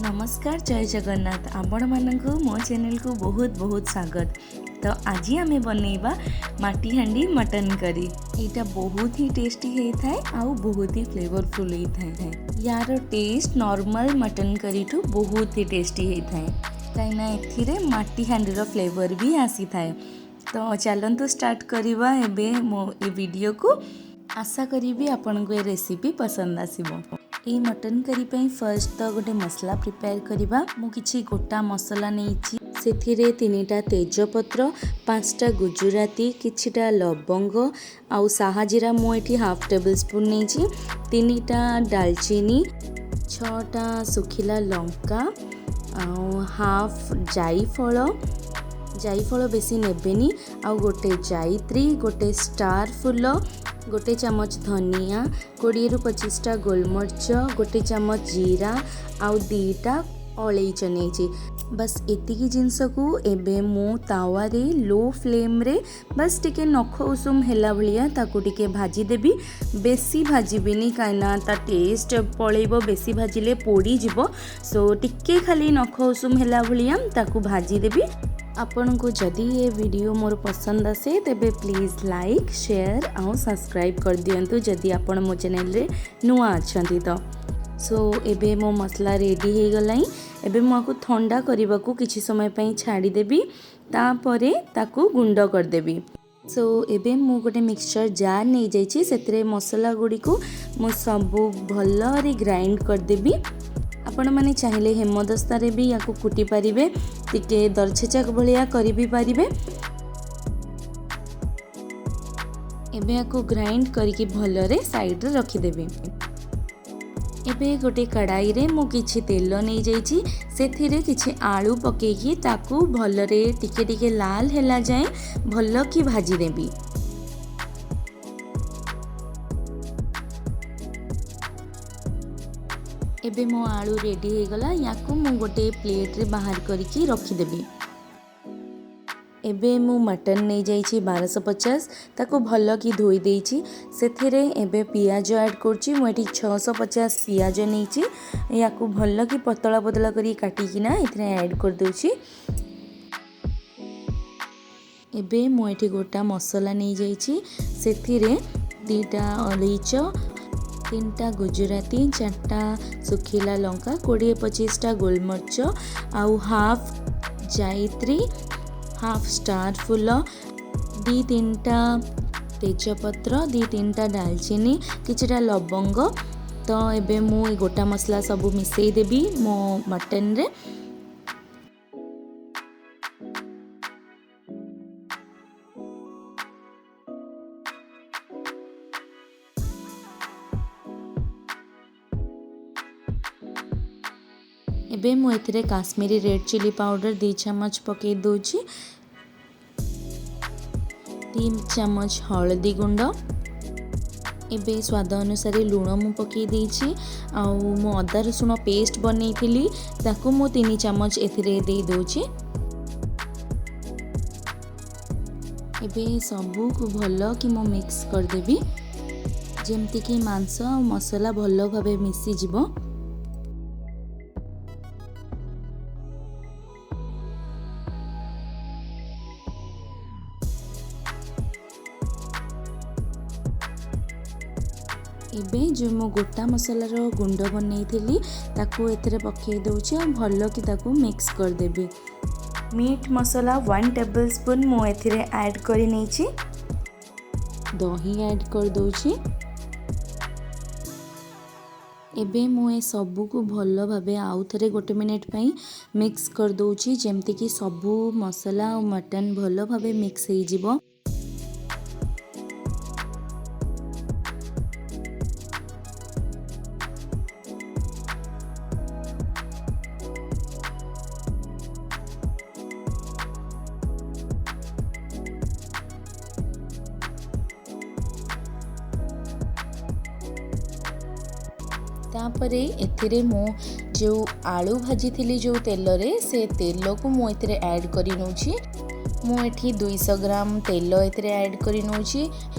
ନମସ୍କାର, ଜୟ ଜଗନ୍ନାଥ। ଆପଣମାନଙ୍କୁ ମୋ ଚ୍ୟାନେଲକୁ ବହୁତ ବହୁତ ସ୍ୱାଗତ। ତ ଆଜି ଆମେ ବନେଇବା ମାଟି ହାଣ୍ଡି ମଟନ୍ କରି। ଏଇଟା ବହୁତ ହି ଟେଷ୍ଟି ହେଇଥାଏ ଆଉ ବହୁତ ହି ଫ୍ଲେଭରଫୁଲ୍ ହେଇଥାଏ। ୟାର ଟେଷ୍ଟ ନର୍ମାଲ ମଟନ୍ କରିଠୁ ବହୁତ ହି ଟେଷ୍ଟି ହେଇଥାଏ, କାହିଁକିନା ଏଥିରେ ମାଟି ହାଣ୍ଡିର ଫ୍ଲେଭର ବି ଆସିଥାଏ। ତ ଚାଲନ୍ତୁ ଷ୍ଟାର୍ଟ କରିବା ଏବେ ମୋ ଏ ଭିଡ଼ିଓକୁ। ଆଶା କରିବି ଆପଣଙ୍କୁ ଏ ରେସିପି ପସନ୍ଦ ଆସିବ। ଏଇ ମଟନ୍ କରି ପାଇଁ ଫାର୍ଷ୍ଟ ତ ଗୋଟେ ମସଲା ପ୍ରିପେୟାର କରିବା। ମୁଁ କିଛି ଗୋଟା ମସଲା ନେଇଛି। ସେଥିରେ 3ଟା ତେଜପତ୍ର, 5ଟା ଗୁଜୁରାତି, କିଛିଟା ଲବଙ୍ଗ ଆଉ ସାହାଜିରା ମୁଁ ଏଠି ହାଫ୍ ଟେବଲ୍ ସ୍ପୁନ୍ ନେଇଛି, 3ଟା ଡାଲଚିନି, 6ଟା ଶୁଖିଲା ଲଙ୍କା ଆଉ ହାଫ୍ ଜାଇଫଳ। ଜାଇଫଳ ବେଶୀ ନେବେନି। ଆଉ ଗୋଟେ ଜାଇତ୍ରୀ, ଗୋଟେ ଷ୍ଟାର ଫୁଲ, 1 ଚାମଚ ଧନିଆ, 20ରୁ 25ଟା ଗୋଲମରିଚ, 1 ଚାମଚ ଜିରା ଆଉ 2ଟା ଅଳେଇଚ ନେଇଛି। ବାସ୍, ଏତିକି ଜିନିଷକୁ ଏବେ ମୁଁ ତାୱାରେ ଲୋ ଫ୍ଲେମ୍ରେ ବାସ୍ ଟିକେ ନଖ ଉଷୁମ ହେଲା ଭଳିଆ ତାକୁ ଟିକେ ଭାଜିଦେବି। ବେଶୀ ଭାଜିବିନି, କାହିଁକିନା ତା ଟେଷ୍ଟ ପଳେଇବ, ବେଶୀ ଭାଜିଲେ ପୋଡ଼ିଯିବ। ସୋ ଟିକେ ଖାଲି ନଖ ଉଷୁମ ହେଲା ଭଳିଆ ତାକୁ ଭାଜିଦେବି। ଆପଣଙ୍କୁ ଯଦି ଏ ଭିଡ଼ିଓ ମୋର ପସନ୍ଦ ଆସେ, ତେବେ ପ୍ଲିଜ୍ ଲାଇକ୍, ସେୟାର ଆଉ ସବସ୍କ୍ରାଇବ୍ କରିଦିଅନ୍ତୁ, ଯଦି ଆପଣ ମୋ ଚ୍ୟାନେଲରେ ନୂଆ ଅଛନ୍ତି ତ। ସୋ ଏବେ ମୋ ମସଲା ରେଡ଼ି ହେଇଗଲାଣି। ଏବେ ମୁଁ ଆକୁ ଥଣ୍ଡା କରିବାକୁ କିଛି ସମୟ ପାଇଁ ଛାଡ଼ିଦେବି, ତାପରେ ତାକୁ ଗୁଣ୍ଡ କରିଦେବି। ସୋ ଏବେ ମୁଁ ଗୋଟେ ମିକ୍ସଚର ଜାର୍ ନେଇଯାଇଛି। ସେଥିରେ ମସଲା ଗୁଡ଼ିକୁ ମୁଁ ସବୁ ଭଲରେ ଗ୍ରାଇଣ୍ଡ କରିଦେବି। ଆପଣମାନେ ଚାହିଁଲେ ହେମଦସ୍ତାରେ ବି ୟାକୁ କୁଟି ପାରିବେ, ଟିକେ ଦରଛେଚା ଭଳିଆ କରି ବି ପାରିବେ। ଏବେ ୟାକୁ ଗ୍ରାଇଣ୍ଡ କରିକି ଭଲରେ ସାଇଡ଼ରେ ରଖିଦେବି। ଏବେ ଗୋଟେ କଡ଼ାଇରେ ମୁଁ କିଛି ତେଲ ନେଇଯାଇଛି। ସେଥିରେ କିଛି ଆଳୁ ପକେଇକି ତାକୁ ଭଲରେ ଟିକେ ଟିକେ ଲାଲ ହେଲା ଯାଏଁ ଭଲ କି ଭାଜିଦେବି। ଏବେ ମୋ ଆଳୁ ରେଡ଼ି ହେଇଗଲା। ୟାକୁ ମୁଁ ଗୋଟେ ପ୍ଲେଟ୍ରେ ବାହାର କରିକି ରଖିଦେବି। ଏବେ ମୁଁ ମଟନ୍ ନେଇଯାଇଛି 1250, ତାକୁ ଭଲ କି ଧୋଇ ଦେଇଛି। ସେଥିରେ ଏବେ ପିଆଜ ଆଡ଼୍ କରୁଛି। ମୁଁ ଏଠି 650 ପିଆଜ ନେଇଛି। ୟାକୁ ଭଲ କି ପତଳା ପତଳା କରି କାଟିକିନା ଏଥିରେ ଆଡ଼୍ କରିଦେଉଛି। ଏବେ ମୁଁ ଏଠି ଗୋଟା ମସଲା ନେଇଯାଇଛି। ସେଥିରେ 2ଟା ଅଳେଇଚ, 3ଟା ଗୁଜୁରାତି, 4ଟା ଶୁଖିଲା ଲଙ୍କା, 20-25ଟା ଗୋଲମରିଚ ଆଉ ହାଫ୍ ଜାଇତ୍ରୀ, ହାଫ୍ ଷ୍ଟାର ଫୁଲ, 2-3ଟା ତେଜପତ୍ର, 2-3ଟା ଡାଲଚିନି, କିଛିଟା ଲବଙ୍ଗ। ତ ଏବେ ମୁଁ ଏ ଗୋଟା ମସଲା ସବୁ ମିଶାଇ ଦେବି ମୋ ମଟନରେ। ଏବେ ମୁଁ ଏଥିରେ କାଶ୍ମୀରୀ ରେଡ଼୍ ଚିଲି ପାଉଡ଼ର 2 ଚାମଚ ପକାଇ ଦେଉଛି, 3 ଚାମଚ ହଳଦୀ ଗୁଣ୍ଡ। ଏବେ ସ୍ୱାଦ ଅନୁସାରେ ଲୁଣ ମୁଁ ପକାଇ ଦେଇଛି। ଆଉ ମୁଁ ଅଦା ରସୁଣ ପେଷ୍ଟ ବନେଇଥିଲି, ତାକୁ ମୁଁ 3 ଚାମଚ ଏଥିରେ ଦେଇଦେଉଛି। ଏବେ ସବୁକୁ ଭଲ କି ମୁଁ ମିକ୍ସ କରିଦେବି, ଯେମିତିକି ମାଂସ ଆଉ ମସଲା ଭଲ ଭାବେ ମିଶିଯିବ। ଏବେ ଯେଉଁ ମୁଁ ଗୋଟା ମସଲାର ଗୁଣ୍ଡ ବନେଇଥିଲି, ତାକୁ ଏଥିରେ ପକାଇ ଦେଉଛି ଆଉ ଭଲ କି ତାକୁ ମିକ୍ସ କରିଦେବି। ମିଟ୍ ମସଲା 1 ଟେବଲ୍ ସ୍ପୁନ୍ ମୁଁ ଏଥିରେ ଆଡ଼୍ କରି ନେଇଛି। ଦହି ଆଡ଼୍ କରିଦେଉଛି। ଏବେ ମୁଁ ଏ ସବୁକୁ ଭଲ ଭାବେ ଆଉ ଥରେ 1 ମିନିଟ୍ ପାଇଁ ମିକ୍ସ କରିଦେଉଛି, ଯେମିତିକି ସବୁ ମସଲା ଆଉ ମଟନ୍ ଭଲ ଭାବେ ମିକ୍ସ ହେଇଯିବ। ତାପରେ ଏଥିରେ ମୁଁ ଯେଉଁ ଆଳୁ ଭାଜିଥିଲି ଯେଉଁ ତେଲରେ, ସେ ତେଲକୁ ମୁଁ ଏଥିରେ ଆଡ଼୍ କରି ନେଉଛି। ମୁଁ ଏଠି 200 ଗ୍ରାମ ତେଲ ଏଥିରେ ଆଡ଼୍ କରି ନେଉଛି।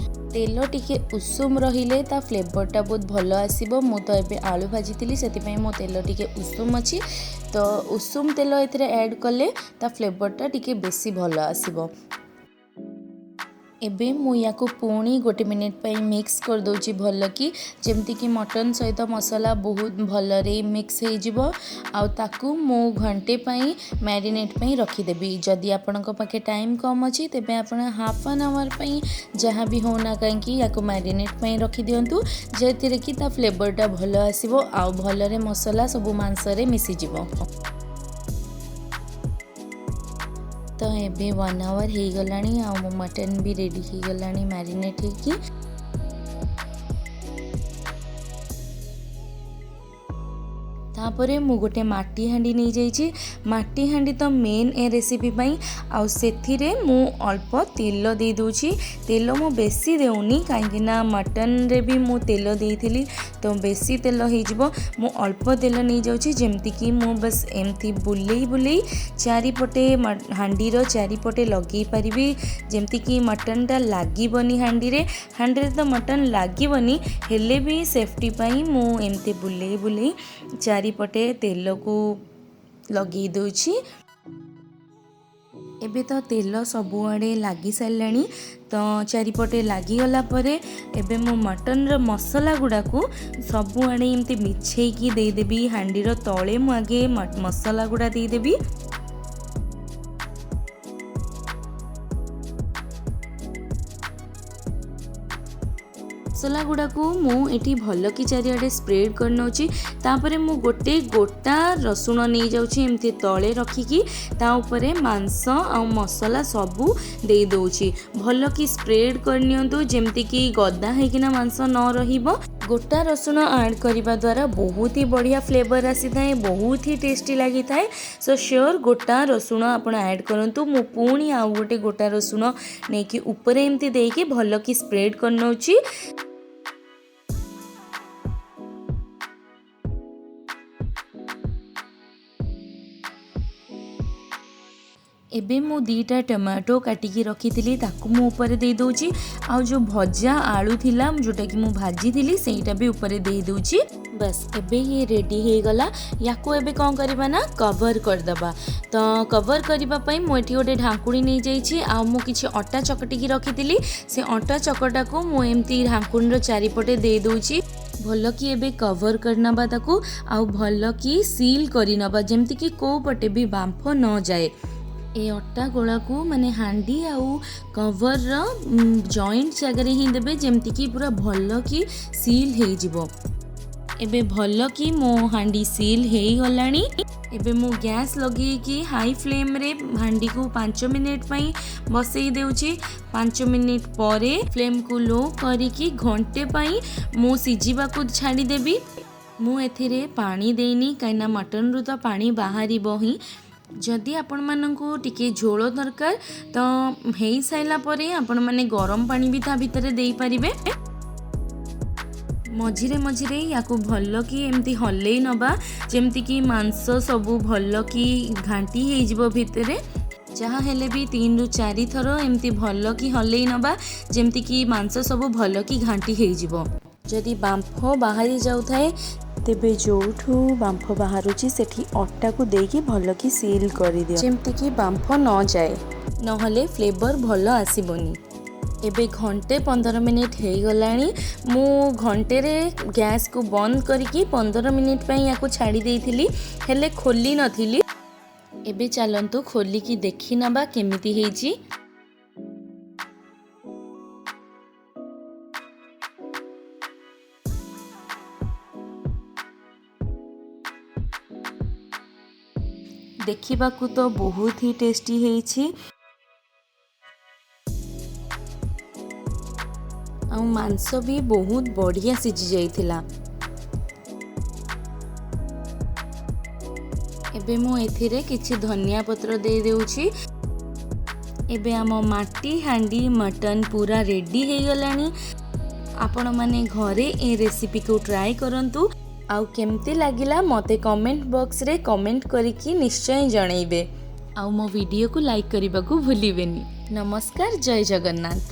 ତେଲ ଟିକେ ଉଷୁମ ରହିଲେ ତା ଫ୍ଲେଭରଟା ବହୁତ ଭଲ ଆସିବ। ମୁଁ ତ ଏବେ ଆଳୁ ଭାଜିଥିଲି, ସେଥିପାଇଁ ମୋ ତେଲ ଟିକେ ଉଷୁମ ଅଛି। ତ ଉଷୁମ ତେଲ ଏଥିରେ ଆଡ଼୍ କଲେ ତା ଫ୍ଲେଭରଟା ଟିକେ ବେଶୀ ଭଲ ଆସିବ। ଏବେ ମୁଁ ୟାକୁ ପୁଣି 1 ମିନିଟ୍ ପାଇଁ ମିକ୍ସ କରିଦେଉଛି ଭଲକି, ଯେମିତିକି ମଟନ୍ ସହିତ ମସଲା ବହୁତ ଭଲରେ ମିକ୍ସ ହେଇଯିବ। ଆଉ ତାକୁ ମୁଁ ଘଣ୍ଟେ ପାଇଁ ମ୍ୟାରିନେଟ୍ ପାଇଁ ରଖିଦେବି। ଯଦି ଆପଣଙ୍କ ପାଖେ ଟାଇମ୍ କମ୍ ଅଛି, ତେବେ ଆପଣ ହାଫ୍ ଆନ୍ ଆୱାର୍ ପାଇଁ ଯାହା ବି ହେଉନା କାହିଁକି ୟାକୁ ମ୍ୟାରିନେଟ୍ ପାଇଁ ରଖିଦିଅନ୍ତୁ, ଯେଉଁଥିରେ କି ତା ଫ୍ଲେଭରଟା ଭଲ ଆସିବ ଆଉ ଭଲରେ ମସଲା ସବୁ ମାଂସରେ ମିଶିଯିବ। ତ ଏବେ 1 ଆୱାର୍ ହେଇଗଲାଣି ଆଉ ମୋ ମଟନ୍ ବି ରେଡ଼ି ହେଇଗଲାଣି ମ୍ୟାରିନେଟ୍ ହେଇକି। ତାପରେ ମୁଁ ଗୋଟେ ମାଟି ହାଣ୍ଡି ନେଇଯାଇଛି। ମାଟି ହାଣ୍ଡି ତ ମେନ୍ ଏ ରେସିପି ପାଇଁ। ଆଉ ସେଥିରେ ମୁଁ ଅଳ୍ପ ତେଲ ଦେଇଦେଉଛି। ତେଲ ମୁଁ ବେଶୀ ଦେଉନି, କାହିଁକିନା ମଟନ୍ରେ ବି ମୁଁ ତେଲ ଦେଇଥିଲି, ତ ବେଶୀ ତେଲ ହେଇଯିବ। ମୁଁ ଅଳ୍ପ ତେଲ ନେଇଯାଉଛି, ଯେମିତିକି ମୁଁ ବାସ୍ ଏମିତି ବୁଲେଇ ବୁଲେଇ ଚାରିପଟେ, ହାଣ୍ଡିର ଚାରିପଟେ ଲଗେଇ ପାରିବି, ଯେମିତିକି ମଟନ୍ଟା ଲାଗିବନି ହାଣ୍ଡିରେ। ହାଣ୍ଡିରେ ତ ମଟନ୍ ଲାଗିବନି, ହେଲେ ବି ସେଫ୍ଟି ପାଇଁ ମୁଁ ଏମିତି ବୁଲେଇ ବୁଲେଇ ଚାରିପଟେ ତେଲକୁ ଲଗେଇ ଦେଉଛି। ଏବେ ତ ତେଲ ସବୁଆଡ଼େ ଲାଗି ସାରିଲାଣି। ତ ଚାରିପଟେ ଲାଗିଗଲା ପରେ ଏବେ ମୁଁ ମଟନ୍ର ମସଲା ଗୁଡ଼ାକୁ ସବୁଆଡ଼େ ଏମିତି ମିଛେଇକି ଦେଇଦେବି। ହାଣ୍ଡିର ତଳେ ମୁଁ ଆଗେ ମସଲା ଗୁଡ଼ା ଦେଇଦେବି। ମସଲା ଗୁଡ଼ାକୁ ମୁଁ ଏଠି ଭଲକି ଚାରିଆଡ଼େ ସ୍ପ୍ରେଡ଼୍ କରିନେଉଛି। ତାପରେ ମୁଁ ଗୋଟେ ଗୋଟା ରସୁଣ ନେଇଯାଉଛି, ଏମିତି ତଳେ ରଖିକି ତା ଉପରେ ମାଂସ ଆଉ ମସଲା ସବୁ ଦେଇଦେଉଛି। ଭଲକି ସ୍ପ୍ରେଡ଼୍ କରିନିଅନ୍ତୁ, ଯେମିତିକି ଗଦା ହେଇକିନା ମାଂସ ନ ରହିବ। ଗୋଟା ରସୁଣ ଆଡ଼୍ କରିବା ଦ୍ୱାରା ବହୁତ ହି ବଢ଼ିଆ ଫ୍ଲେଭର୍ ଆସିଥାଏ, ବହୁତ ହି ଟେଷ୍ଟି ଲାଗିଥାଏ। ସୋ ସିଓର ଗୋଟା ରସୁଣ ଆପଣ ଆଡ଼୍ କରନ୍ତୁ। ମୁଁ ପୁଣି ଆଉ ଗୋଟେ ଗୋଟା ରସୁଣ ନେଇକି ଉପରେ ଏମିତି ଦେଇକି ଭଲକି ସ୍ପ୍ରେଡ଼୍ କରିନେଉଛି। ଏବେ ମୁଁ 2ଟା ଟମାଟୋ କାଟିକି ରଖିଥିଲି, ତାକୁ ମୁଁ ଉପରେ ଦେଇଦେଉଛି। ଆଉ ଯେଉଁ ଭଜା ଆଳୁ ଥିଲା, ଯେଉଁଟାକି ମୁଁ ଭାଜିଥିଲି, ସେଇଟା ବି ଉପରେ ଦେଇଦେଉଛି। ବାସ୍, ଏବେ ଇଏ ରେଡ଼ି ହେଇଗଲା। ୟାକୁ ଏବେ କ'ଣ କରିବା ନା କଭର୍ କରିଦେବା। ତ କଭର୍ କରିବା ପାଇଁ ମୁଁ ଏଠି ଗୋଟେ ଢାଙ୍କୁଣୀ ନେଇଯାଇଛି ଆଉ ମୁଁ କିଛି ଅଟା ଚକଟିକି ରଖିଥିଲି। ସେ ଅଟା ଚକଟାକୁ ମୁଁ ଏମିତି ଢାଙ୍କୁଣୀର ଚାରିପଟେ ଦେଇଦେଉଛି। ଭଲକି ଏବେ କଭର୍ କରିନେବା ତାକୁ ଆଉ ଭଲକି ସିଲ୍ କରିନେବା, ଯେମିତିକି କେଉଁ ପଟେ ବି ବାମ୍ଫ ନ ଯାଏ। ଏ ଅଟା ଗୋଳାକୁ ମାନେ ହାଣ୍ଡି ଆଉ କଭର୍ର ଜଏଣ୍ଟ ଜାଗାରେ ହିଁ ଦେବେ, ଯେମିତିକି ପୁରା ଭଲକି ସିଲ୍ ହେଇଯିବ। ଏବେ ଭଲକି ମୋ ହାଣ୍ଡି ସିଲ୍ ହେଇଗଲାଣି। ଏବେ ମୁଁ ଗ୍ୟାସ୍ ଲଗେଇକି ହାଇ ଫ୍ଲେମ୍ରେ ହାଣ୍ଡିକୁ 5 ମିନିଟ୍ ପାଇଁ ବସେଇ ଦେଉଛି। 5 ମିନିଟ୍ ପରେ ଫ୍ଲେମ୍କୁ ଲୋ କରିକି ଘଣ୍ଟେ ପାଇଁ ମୁଁ ସିଝିବାକୁ ଛାଡ଼ିଦେବି। ମୁଁ ଏଥିରେ ପାଣି ଦେଇନି, କାହିଁକିନା ମଟନ୍ରୁ ତ ପାଣି ବାହାରିବ ହିଁ। ଯଦି ଆପଣମାନଙ୍କୁ ଟିକେ ଝୋଳ ଦରକାର, ତ ହେଇସାରିଲା ପରେ ଆପଣମାନେ ଗରମ ପାଣି ବି ତା ଭିତରେ ଦେଇପାରିବେ। ମଝିରେ ମଝିରେ ୟାକୁ ଭଲକି ଏମିତି ହଲେଇ ନେବା, ଯେମିତିକି ମାଂସ ସବୁ ଭଲକି ଘାଣ୍ଟି ହେଇଯିବ ଭିତରେ। ଯାହା ହେଲେ ବି 3ରୁ 4 ଥର ଏମିତି ଭଲକି ହଲେଇ ନେବା, ଯେମିତିକି ମାଂସ ସବୁ ଭଲକି ଘାଣ୍ଟି ହେଇଯିବ। ଯଦି ବାମ୍ଫ ବାହାରି ଯାଉଥାଏ, ତେବେ ଯେଉଁଠୁ ବାମ୍ଫ ବାହାରୁଛି ସେଠି ଅଟାକୁ ଦେଇକି ଭଲକି ସିଲ୍ କରିଦିଅ, ଯେମିତିକି ବାମ୍ଫ ନ ଯାଏ, ନହେଲେ ଫ୍ଲେଭର୍ ଭଲ ଆସିବନି। ଏବେ ଘଣ୍ଟେ 15 ମିନିଟ୍ ହେଇଗଲାଣି। ମୁଁ ଘଣ୍ଟେରେ ଗ୍ୟାସ୍କୁ ବନ୍ଦ କରିକି 15 ମିନିଟ୍ ପାଇଁ ୟାକୁ ଛାଡ଼ି ଦେଇଥିଲି, ହେଲେ ଖୋଲି ନଥିଲି। ଏବେ ଚାଲନ୍ତୁ ଖୋଲିକି ଦେଖିନେବା କେମିତି ହେଇଛି। ଦେଖିବାକୁ ତ ବହୁତ ହି ଟେଷ୍ଟି ହେଇଛି ଆଉ ମାଂସ ବି ବହୁତ ବଢ଼ିଆ ସିଝି ଯାଇଥିଲା। ଏବେ ମୁଁ ଏଥିରେ କିଛି ଧନିଆ ପତ୍ର ଦେଇଦେଉଛି। ଏବେ ଆମ ମାଟି ହାଣ୍ଡି ମଟନ୍ ପୁରା ରେଡ଼ି ହେଇଗଲାଣି। ଆପଣମାନେ ଘରେ ଏ ରେସିପିକୁ ଟ୍ରାଏ କରନ୍ତୁ ଆଉ କେମିତି ଲାଗିଲା ମୋତେ କମେଣ୍ଟ ବକ୍ସରେ କମେଣ୍ଟ କରିକି ନିଶ୍ଚୟ ଜଣେଇବେ। ଆଉ ମୋ ଭିଡ଼ିଓକୁ ଲାଇକ୍ କରିବାକୁ ଭୁଲିବେନି। ନମସ୍କାର, ଜୟ ଜଗନ୍ନାଥ।